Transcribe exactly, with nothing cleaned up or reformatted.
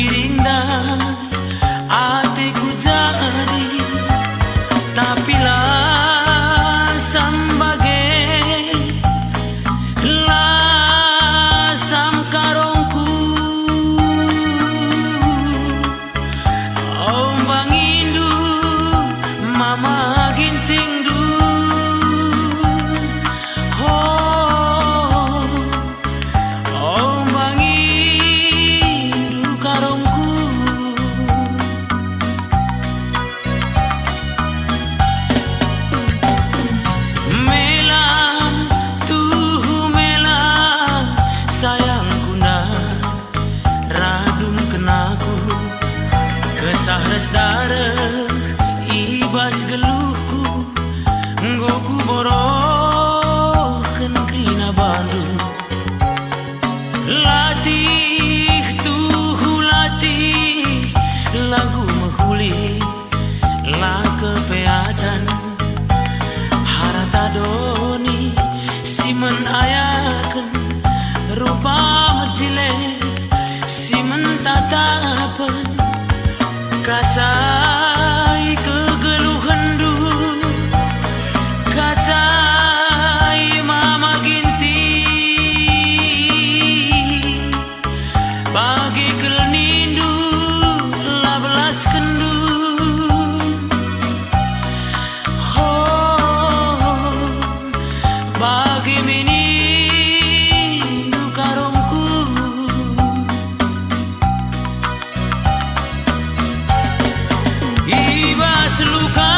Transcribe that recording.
Iring ndai ateku jadi, tapi lasam bage, lasam karongku. O mbangindu, Mama Gintingndu. Ho. O mbangindu karongku. Mela, tuhu mela, sayangku ndai, radu mekena aku, kesah ras dareh i bas geluhku, enggo kuborohken kerina bandu. Latih, tuhu latih, lagu mehuli, la kepeatan. Harata doni si men ayaken, rupa mejile si men tatapen. Kacai kegeluhenndu, kacai Mama Ginting, bage kal nindu la belaskenndu. Ho, bage me nindu karongku. I bas luka